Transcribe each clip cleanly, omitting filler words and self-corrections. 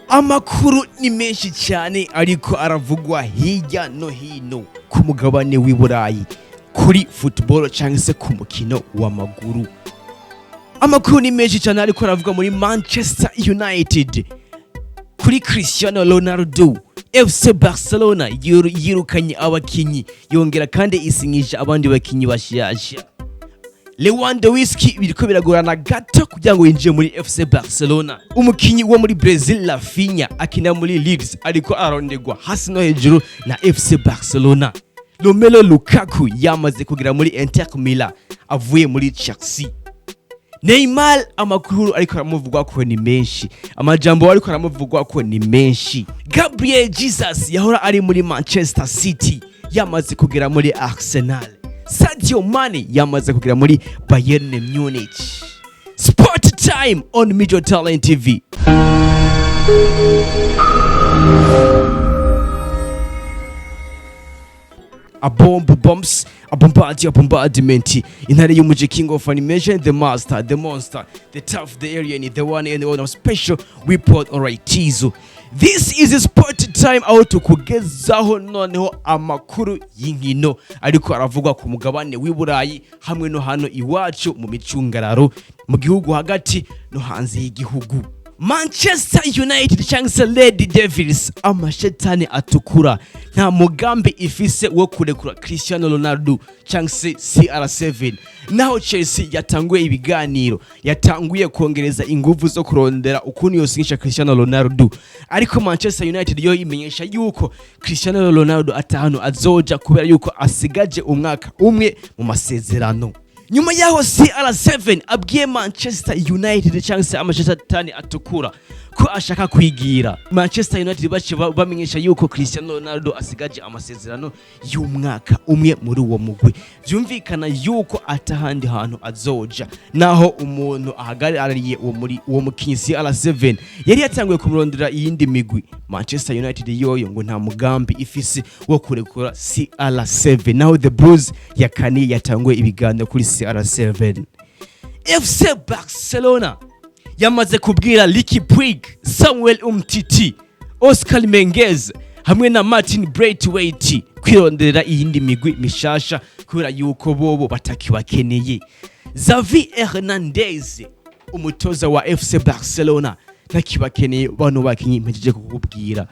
Amakuru ni menshi cyane ariko aravugwa hirya no hino ku mugabane w'i Burayi kuri football cyangwa se ku mukino w'amaguru. Amakuru ni menshi cyane ariko aravugwa muri Manchester United kuri Cristiano Ronaldo. FC Barcelona yirukanye abakinyi, yongera kandi isinyisha abandi bakinyi bashasha. Lewandowski biriko biragorana gato kugira ngo yinjire muri FC Barcelona. Umukinyi wo muri Brazil Rafinha akina muri Leeds ariko ararondegwa hasi no hejuru na FC Barcelona. Romelu Lukaku yamaze kugera muri Inter Milan avuye muri Chelsea. Neymar amakuru ariko aramuvugwa ko ni menshi, amajambo ariko aramuvugwa ko ni menshi. Gabriel Jesus yahora ari muri Manchester City yamaze kugera muri Arsenal. Sadio Mane yamaze kugera muri Bayern Munich. Sport Time on Mijo Talent TV. Abomb bombs, abombadi, abombardment, intare y'umuji, king of animation, the master, the monster, the tough, the alien, the one and one of special report. Alright Tizo, this is Sport Time, aho tukugezaho noneho amakuru y'inkino ariko aravugwa ku mugabane w'i Burayi hamwe no hano iwacu mu micungararo, mu gihugu hagati no hanze y'igihugu. Manchester United cyangwa se Red Devils, amashetani atukura, nta mugambi ifise wo kurekura Cristiano Ronaldo cyangwa se CR7. Naho Chelsea yatanguye ibiganiro, yatanguye kongereza ingufu zo kurondera ukuntu yosinyisha Cristiano Ronaldo, ariko Manchester United yo imenyesha yuko Cristiano Ronaldo atahanu azoja kubera yuko asigaje umwaka umwe mu masezerano. Nyuma yaho CR7 abwiye Manchester United cyangwa se amashetani atukura ko ashaka kwigira, Manchester United bace bamenyesha yuko Cristiano Ronaldo asigaje amasezerano y'umwaka umwe muri uwo mugwi. Vyumvikana yuko atahandi hantu azoja. Naho umuntu ahagarariye uwo muri uwo mukinyi CR7 yari yatanguye kumurondera iyindi migwi, Manchester United yoyo ngo nta mugambi ifise wo kurekura CR7, naho The Blues ya kane yatanguye ibiganiro kuri CR7. FC Barcelona yamaze kubwira Riqui Puig, Samuel Umtiti, Oscar Mingueza hamwe na Martin Braithwaite kwironderera iyindi migwi mishasha kubera yuko bobo batakibakeneye. Xavi Hernandez, umutoza wa FC Barcelona, ntakibakeneye bano bakinyi mpejeje kukubwira.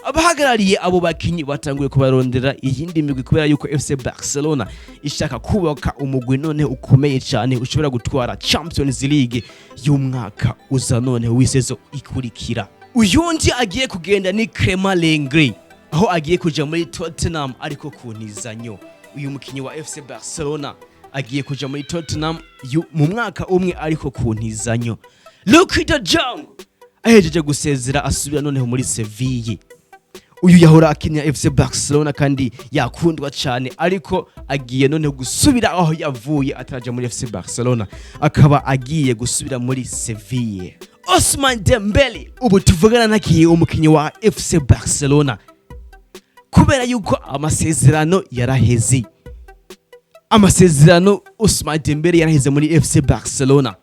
Abahagarariye abo bakinyi batanguye kubarondera iyindi migwi kubera yuko FC Barcelona ishaka kubaka umugwi none ukomeye cyane ushobora gutwara Champions League y'umwaka uza none w'isezo ikurikira. Uyundi agiye kugenda ni Clement Lenglet, aho agiye kuja muri Tottenham ariko ku ntizanyo. Uyu mukinyi wa FC Barcelona agiye kuja muri Tottenham mu mwaka umwe ariko ku ntizanyo. Luke de Jong ahejeje gusezera asubira noneho muri Seville. Uyu yahora akinira FC Barcelona kandi yakundwa cyane, ariko agiye noneho gusubira aho yavuye ataraja muri FC Barcelona, akaba agiye gusubira muri Seville. Ousmane Dembele ubu tuvugana nakiye umukinyi wa FC Barcelona kubera yuko amasezerano yaraheze. Amasezerano Ousmane Dembele yaraheze muri FC Barcelona,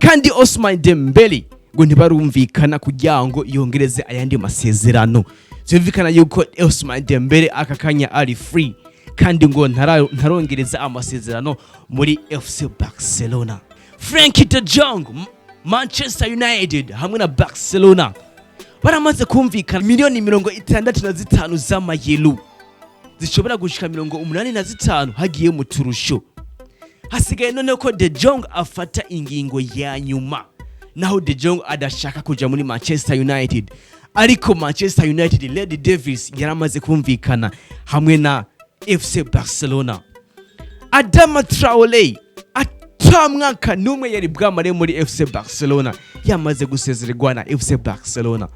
kandi Ousmane Dembele ngo ntibarumvikana kugira ngo yongereze ayandi masezerano. Vyumvikana yuko Ousmane Dembele aka kanya ari free kandi ngo ntarongereza amasezerano muri FC Barcelona. Frenkie de Jong, Manchester United hamwe na Barcelona baramaze kumvikana miliyoni 65 z'amayero zishobora gushika 85 hagiye mu turusho. Hasigaye noneho ko De Jong afata ingingo ya nyuma. Naho De Jong adashaka kuja muri Manchester United, ariko Manchester United Red Devils yaramaze kumvikana hamwe na FC Barcelona. Adama Traore ata mwaka n'umwe yari bwamare muri FC Barcelona yamaze gusezererwa na FC Barcelona.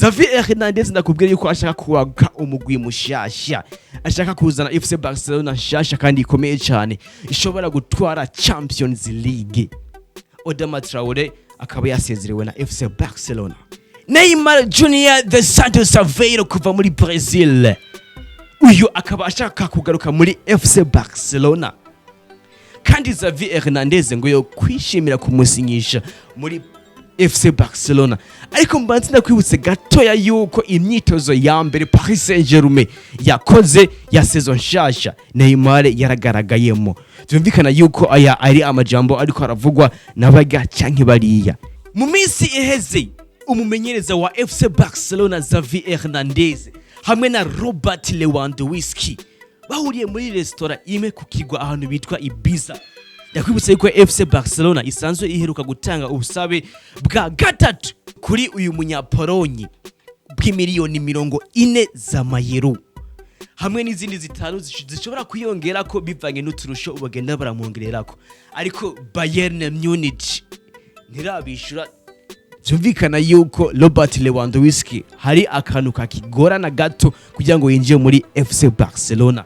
Xavi Hernandez ndakubwira yuko ashaka kubaka umugwi mushasha, ashaka kuzana FC Barcelona nshasha kandi ikomeye cyane ishobora gutwara Champions League. Adama Traore akaba yasezerewe na FC Barcelona. Neymar Junior de Santos Aveiro kuva muri Brazil, uyu akaba ashaka kugaruka muri FC Barcelona, kandi Xavi Hernandez ngo yo kwishimira kumusinyisha muri FC Barcelona. Ariko mbanze ndakwibutse gatoya yuko imyitozo ya mbere Paris Saint-Germain yakoze ya saison nshasha, Neymar yaragaragayemo. Byumvikana yuko aya ari amajambo ariko aravugwa n'abarya canke bariya. Mu minsi iheze, umumenyereza wa FC Barcelona Xavi Hernandez hamwe na Robert Lewandowski bahuriye muri resitora imwe ku kigwa ahantu bitwa Ibiza. Ndakwibutsa yuko FC Barcelona isanzwe iheruka gutanga ubusabe bwa gatatu kuri uyu munyapolonyi bw'imiliyoni 40 z'amayero, hamwe n'izindi zitanu zishobora kwiyongera ko bivanye n'uturusho bagenda baramwongererako, ariko Bayern Munich ntirabishura. Byumvikana yuko Robert Lewandowski hari akantu kakigorana gato kugira ngo yinjire muri FC Barcelona.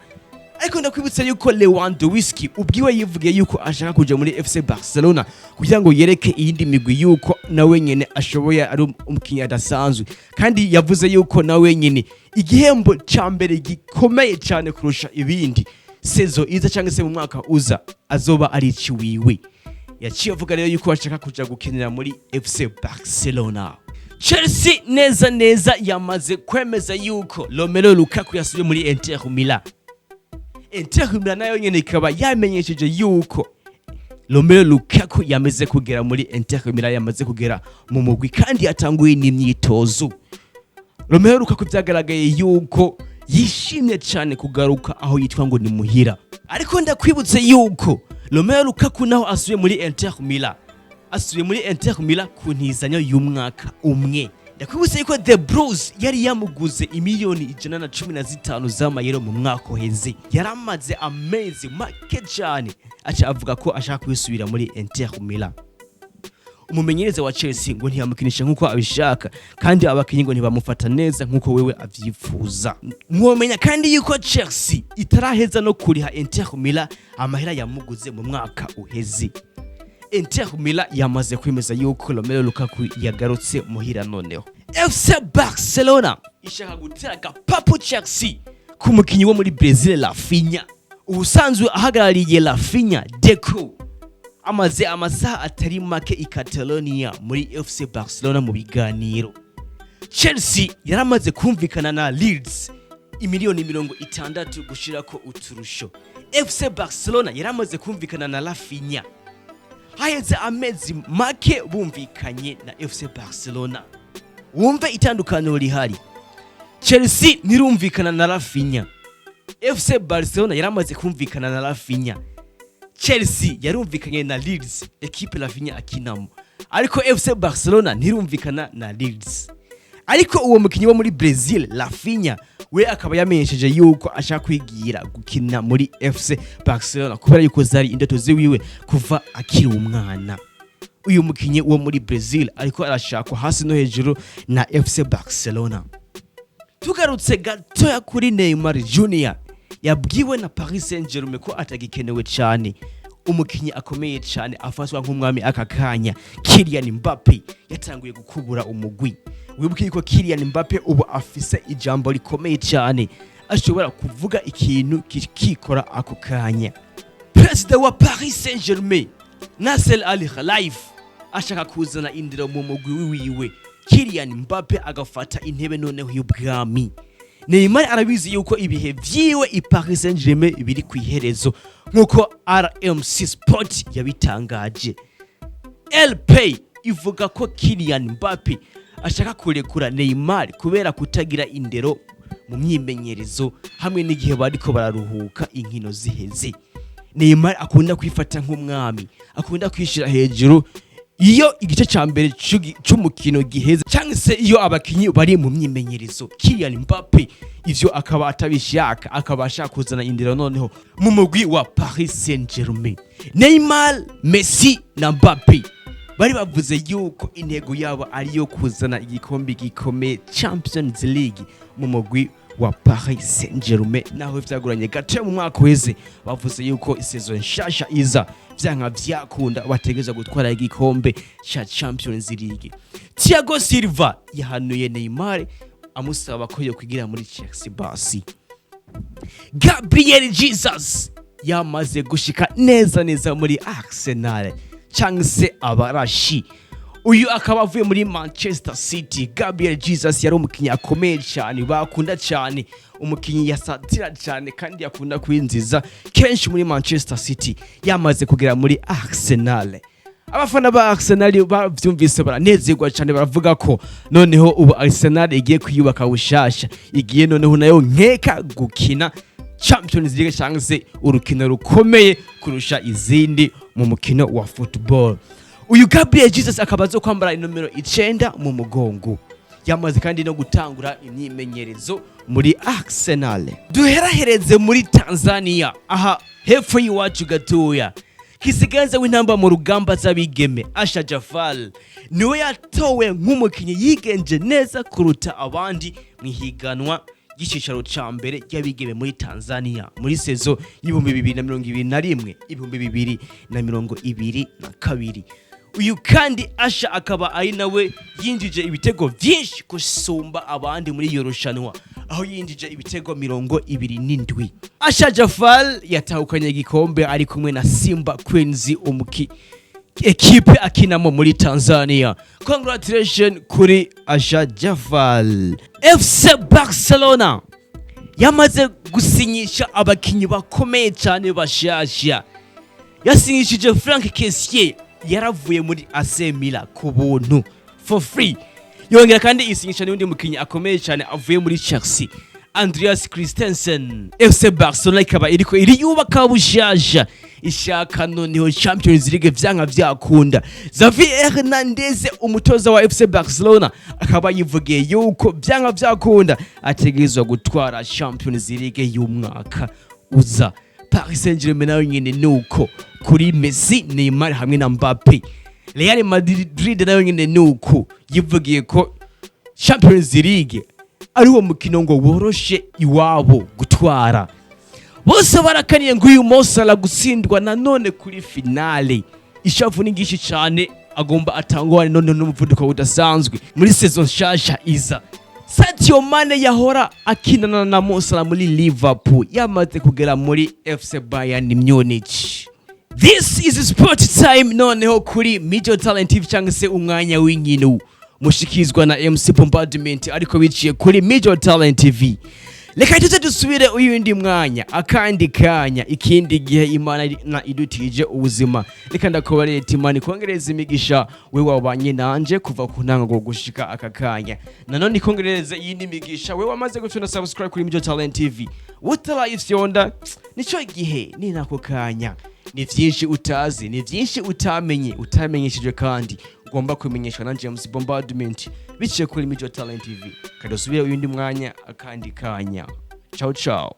Ariko ndakwibutsa yuko Lewandowski ubwiwe yivugiye yuko ashaka kuja muri FC Barcelona kugira ngo yereke iyindi migwi yuko nawe nyene ashoboye, ari umukinnyi adasanzwe, kandi yavuze yuko nawe nyene igihembo ca mbere gikomeye cyane kurusha ibindi saison iza cyangwa se mu mwaka uza azoba ari iciwiwe. Yaciye avuga rero yuko ashaka kuja gukinira muri FC Barcelona. Chelsea neza neza yamaze kwemeza yuko Romelu Lukaku yasubiye muri Inter Milan. Inter Milan nayo nyene ikaba yamenyesheje yuko Romelu Lukaku yamaze kugera muri Inter Milan, yamaze kugera mu mugwi kandi yatanguye n'imyitozo. Romelu Lukaku byagaragaye yuko yishimye cyane kugaruka aho yitwa ngo ni muhira. Ariko ndakwibutse yuko Romelu Lukaku naho asubiye muri Inter Milan, asubiye muri Inter Milan ku ntizanyo y'umwaka umwe. Ndakwibutse yuko The Blues yari yamuguze imiliyoni 115 z'amayero mu mwaka uheze. Yaramaze amezi make cyane aca avuga ko ashaka kwisubira muri Inter Milan. Umumenyereza wa Chelsea ngo ntiyamukinisha nk'uko abishaka, kandi abakinyi ngo ntibamufata neza nk'uko wewe avyifuza. Mwomenya kandi yuko Chelsea itaraheza no kuriha Inter Milan amahera yamuguze mu mwaka uheze. Inter Milan yamaze kwemeza yuko Romelu Lukaku yagarutse muhira. Noneho FC Barcelona ishaka gutera agapapu Chelsea ku mukinyi wo muri Brazil Rafinha. Ubusanzwe ahagarariye Rafinha, Deco, amaze amasaha atari make i Catalonia muri FC Barcelona mu biganiro. Chelsea yaramaze kumvikana na Leeds imiliyoni 60 gushirako uturusho. FC Barcelona yaramaze kumvikana na Rafinha, haheze amezi make bumvikanye na FC Barcelona. Wumve itandukaniro rihari: Chelsea ntirumvikana na Rafinha, FC Barcelona yaramaze kumvikana na Rafinha. Chelsea yarumvikanye na Leeds, ekipe Rafinha akinamo, ariko FC Barcelona ntirumvikana na Leeds. Ariko uwo mukinyi wo muri Brazil Rafinha we akaba yamenyesheje yuko ashaka kwigira gukina muri FC Barcelona kubera yuko zari indoto ziwiwe kuva akiri umwana. Uyu mukinyi wo muri Brazil ariko arashakwa hasi no hejuru na FC Barcelona. Tugarutse gatoya kuri Neymar Junior, yabwiwe na Paris Saint-Germain ko atagikenewe cyane. Umukinyi akomeye cyane afatwa nk'umwami aka kanya, Kylian Mbappe, yatanguye gukubura umugwi. Wibuke yuko Kylian Mbappe ubu afise ijambo rikomeye cyane, ashobora kuvuga ikintu kikikora ako kanya. Perezida wa Paris Saint-Germain Nasser Al Khelaifi ashaka kuzana indero mu mugwi wiwe, Kylian Mbappe agafata intebe noneho y'ubwami. Neymar arabizi yuko ibihe vyiwe i Paris Saint-Germain biri ku iherezo, nk'uko RMC Sport yabitangaje. LP ivuga ko Kylian Mbappe ashaka kurekura Neymar kubera kutagira indero mu myimenyerezo hamwe n'igihe bariko bararuhuka inkino ziheze. Neymar akunda kwifata nk'umwami, akunda kwishira hejuru iyo igice ca mbere c'umukino giheze cyangwa se iyo abakinyi bari mu myimenyerezo. Kylian Mbappe ivyo akaba atabishaka, akaba ashaka kuzana indero noneho mu mugwi wa Paris Saint-Germain. Neymar, Messi na Mbappe bari bavuze yuko intego yabo ari iyo kuzana igikombe gikomeye Champions League mu mugwi wa Paris Saint-Germain. Naho vyaguranye gato mu mwaka uheze, bavuze yuko saison nshasha iza vyanka vyakunda bategereza gutwara igikombe ca Champions League. Thiago Silva yahanuye Neymar amusaba ko yokwigira muri Chelsea basi. Gabriel Jesus yamaze gushika neza neza muri Arsenal cyangwa se abarashi. Uyu akaba avuye muri Manchester City. Gabriel Jesus yari umukinnyi akomeye cyane, bakunda cyane, umukinnyi yasatira cyane kandi yakunda kwinjiza kenshi muri Manchester City. Yamaze kugera muri Arsenal. Abafana ba Arsenal bavyumvise baranezerwa cyane, baravuga ko noneho ubu Arsenal igiye kwiyubaka bushasha, igiye noneho nayo nkeka gukina Champions League cyangwa se urukino rukomeye kurusha izindi mu mukino wa football. Uyu Gabriel Jesus akaba azo kwambara inomero 9 mu mugongo. Yamaze kandi no gutangura imyimenyerezo muri Arsenal. Duherahereze muri Tanzania, aha hepfo y'iwacu gatoya. Kizigenza w'intamba mu rugamba z'abigeme, Asha Jafar, niwe yatowe nk'umukinnyi yigenje neza kuruta abandi mu ihiganwa ry'icicaro ca mbere ry'abigeme muri Tanzania muri saison y'2021, 2022. Uyu kandi Asha akaba ari nawe yinjije ibitego vyinshi gusumba abandi muri iyo rushanwa, aho yinjije ibitego 27. Asha Jafar yatahukanye igikombe ari kumwe na Simba Queens, umuki ekipe akinamo muri Tanzania. Congratulations kuri Asha Jafar. FC Barcelona yamaze gusinyisha abakinyi bakomeye cyane bashasha. Yasinyishije Frank Kessié, yaravuye muri AC Milan ku buntu, for free. Yongera kandi isinyisha n'undi mukinyi akomeye cyane avuye muri Chelsea, Andreas Christensen. FC Barcelona ikaba iriko iriyubaka bushasha, ishaka noneho Champions League vyanka vyakunda. Xavi Hernandez, umutoza wa FC Barcelona, akaba yivugiye yuko vyanka vyakunda ategerezwa gutwara Champions League y'umwaka uza. Paris Saint-Germain nayo nyene nuko, kuri Messi, Neymar hamwe na Mbappe. Real Madrid nayo nyene nuko, yivugiye ko Champions League ari uwo mukino ngo woroshe iwabo gutwara. Bose barakaniye ngo uyu Mo Salah gutsindwa nanone kuri finale, ishavu ni nyinshi cyane, agomba atangwane none n'umuvuduko udasanzwe muri saison nshasha iza. Sadio Mane yahora akinana na Mo Salah muri Liverpool yamaze kugera muri FC Bayern Munich. This is Sport Time noneho kuri Mijo Talent TV, cyangwa se umwanya w'inkino mushikizwa na MC Bombardment, ariko biciye kuri Mijo Talent TV. Reka tuze dusubire uyundi mwanya, akandi kanya, ikindi gihe, Imana na idutije ubuzima. Reka ndakubarire ati Imana ikongereza imigisha we wabanye nanje kuva ku ntango gushika aka kanya. Nanone ikongereze iyindi migisha we wamaze gutuna subscribe kuri Mijo Talent TV. Utarayifyonda, nico gihe, ni nako kanya. Ni vyinshi utazi, ni vyinshi utamenye, utamenyeshejwe, kandi ugomba kumenyeshwa na James Bombardment biciye kuri Mijo Talent TV. Kadusubire uyundi mwanya, akandi kanya. Ciao ciao.